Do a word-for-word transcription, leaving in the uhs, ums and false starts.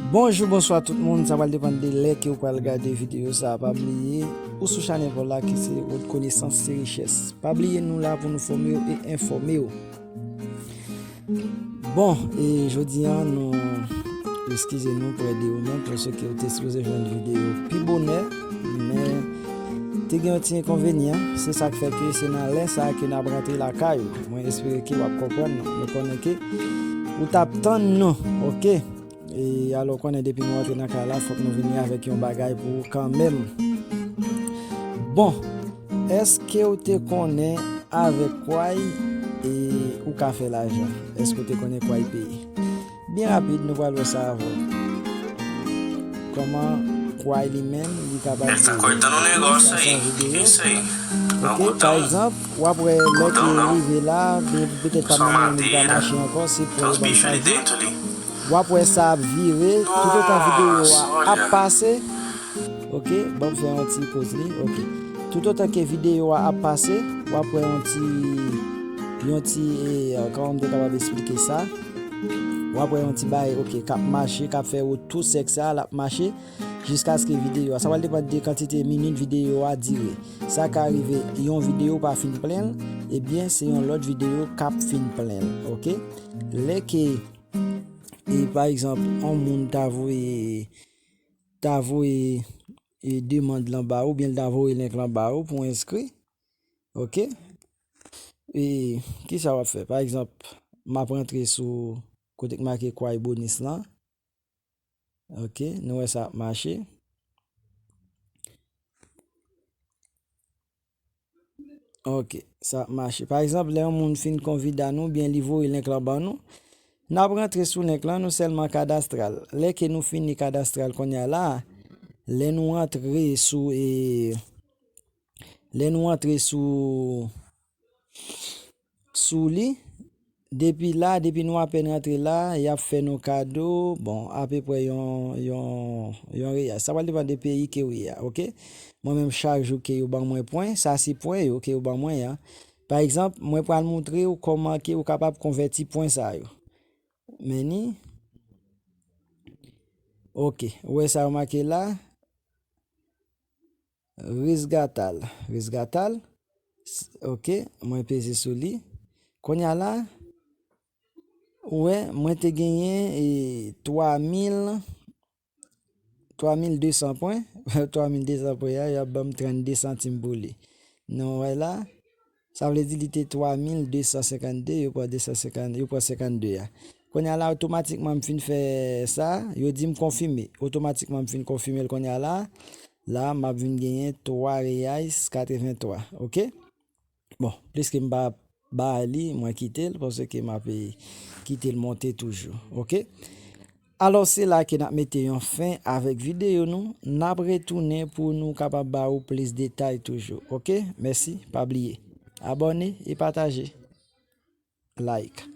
Bonjou, bonswa tout moun. Sa pral depann de lè ke w pral gade videyo sa a. Pa bliye, ou sou chanèl pa w la ki se Rekonesans se richès. Pa bliye nou la pou nou fòme w e enfòme w. Bon, e jodi a nou eskize nou prè de ou menm paske w te sipoze jwenn videyo pi bonè, men te gen yon ti enkonvenyan. Se sa k fè ke se nan lè sa a ke n ap rantre lakay ou. Mwen espere ke w ap konprann nou. Nou konnen ke ou t ap tann nou, oke? E alò, konnen depi nou antre nan kay la, fòk nou vini avèk yon bagay pou ou kanmenm. Bon, èske w te konnen avèk kway e ou ka fè lajan? Èske w te konnen kway peye? Byen rapid, nou pral wè sa avè w. Kòman kway li menm, li kapab peye. Oke, pa egzanp, w ap wè lè ke rive la, petèt pa nan mwen li pa mache ankò, se pwen yo ban m chaje. W ap wè sa ap vire, toutotan videyo a ap pase. Oke, ban m fè yon ti poz li. Oke. Toutotan ke videyo a ap pase, w ap wè yon ti, yon ti, e, kòman m te kapab esplike sa? W ap wè yon ti bagay, oke, k ap mache, k ap fè wout tou sèk sa, l ap mache jiskaske videyo a. Sa pral depann de kantite minit videyo a dire. Sa ka rive yon videyo pa fin plen l, ebyen, se yon lòt videyo k ap fin plen l, oke? Lè ke, e, pa egzanp, yon moun ta voye, ta voye, e, demann lan ba ou, oubyen l ta voye link lan ba ou pou w enskri, oke? E, kisa w ap fè? Pa egzanp, m ap rantre sou kote k make kway bonis lan. Oke, nou wè sa ap mache. Oke, sa ap mache. Pa egzanp, lè yon moun fin konvida nou, oubyen li voye link lan ban nou, n ap rantre sou link lan, nou sèlman kadastral. Lè ke nou fini kadastral kounye a la, lè nou antre sou, e, lè nou antre sou, sou li, depi la, depi nou apèn rantre la, y ap fè nou kado, bon, apeprè yon, yon, yon reyal. Sa pral depann de peyi ke w ye a, oke? Mwen menm, chak jou ke yo ban mwen pwen, sa se pwen yo ke yo ban mwen an. Pa egzanp, mwen pral montre w kòman ke ou kapab konvèti pwen sa yo. Men ni. Oke, ou wè sa yo make la? Resgatar. Resgatar. S-, oke, mwen peze sou li. Kounye a la, ou wè, mwen te genyen, e, twa mil, twa mil de san pwen. Twa mil de san pwen a, y ap ban m trannde santim pou li. Nou wè la, sa vle di li te twa mil de san senkannde, yo pran de san senkant, yo pran senkannde a. Kounye a la, otomatikman m fin fè sa, yo di m konfime. Otomatikman m fin konfime l kounye a la. La, m ap vin genyen twa reais katrevenntwa, oke? Bon, pliske m pa ba li, mwen kite l, paske m ap, e, kite l monte toujou, oke? Alò, se la ke n ap mete yon fen avèk videyo nou. N ap retounen pou nou kapab ba ou plis detay toujou, oke? Mèsi, pa bliye abòne e pataje. Like.